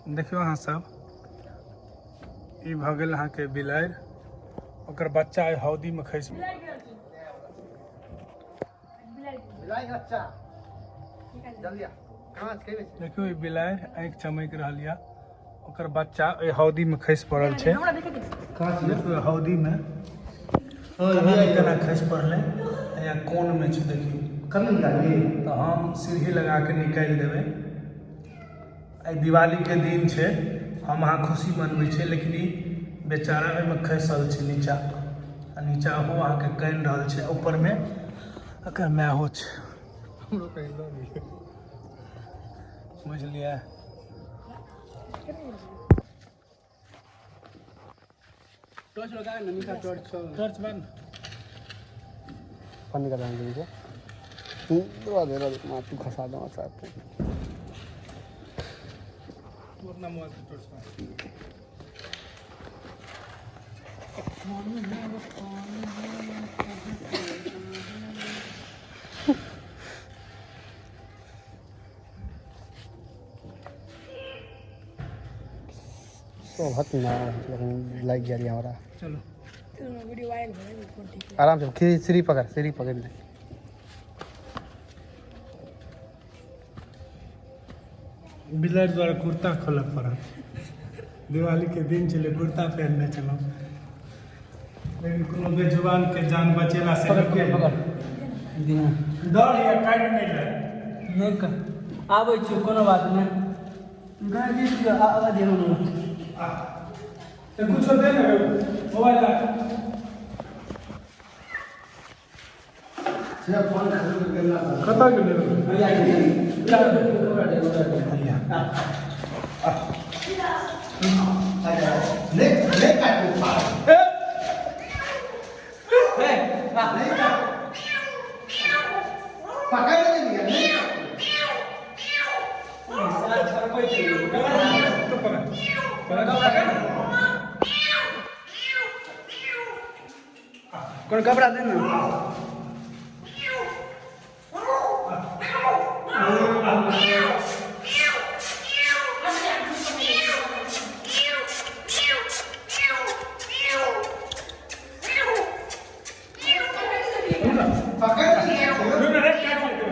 देखियौ अहाँ सब, ई भऽ गेल अहाँके बिलाड़ि, ओकर बच्चा एहि हौदीमे खसि। देखियौ ई बिलाड़ि आँखि चमकि रहल यऽ, ओकर बच्चा एहि हौदीमे खसि पड़ल छै। देखियौ हौदीमे केना केना खसि पड़लै, यहाँ कोनमे छै। देखियौ, तऽ हम सीढ़ी लगा कऽ निकालि देबै। आइ दिवालीके दिन छै, हम अहाँ खुशी मनबै छियै, लेकिन ई बेचारा ओहिमे खसल छै नीचा, आ नीचा ओहो अहाँके कानि रहल छै। ऊपरमे एकर मायहो छै, बुझलियै? टॉर्च लगा ना निका, टॉर्च। टॉर्च बंद पानी का दान दीजिए। दबा दे रहा, माँ तू खसा दो साथ। तू अपना मोबाइल से टॉर्च मार। शोभत ना, लेकिन लाग गेल हमरा। चलो। वीडियो वायरल भऽ गेल, ठीक? आराम से खींच, सीढ़ी पकड़, सीढ़ी पकड़ ले। बिलाड़ि द्वारा कुर्ता खोलऽ पड़ल। दिवालीके दिन छलै, कुर्ता पहिरने छलहुँ, लेकिन कोनो बेजुबानके जान बचेला से पकड़। पकड़। डर या काटि नहि जाय। नहि कर, आबै छी, कोनो बात नहि। गाय दिस आवाज दियौ ना। तऽ कुछो दे ने, मोबाइल ला। कतऽ गेलै? हैया। तू पकड़, पकड़, पकड़। कोनो कपड़ा दे ना। रुक रे, काटि लेतै।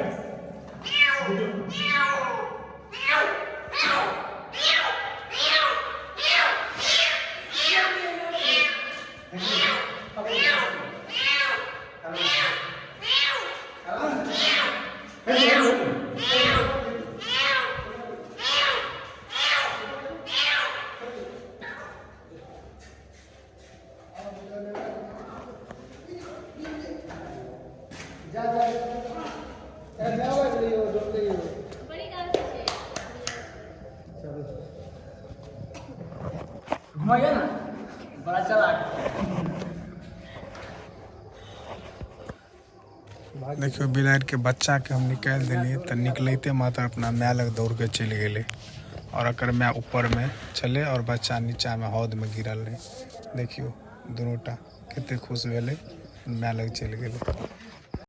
बड़ी गाल से छै। घुमाइए ना, बड़ा चलाक। देखियौ, बिलाड़िके बच्चाके हम निकालि देलियै तऽ निकलैते मात्र अपना माय लग दौड़ के चलि गेलै, आओर एकर माय ऊपरमे छलै आओर बच्चा नीचामे हौदमे गिरल रहै। देखियौ, दुनूटा कते खुश भेलै, माय लग चलि गेलै।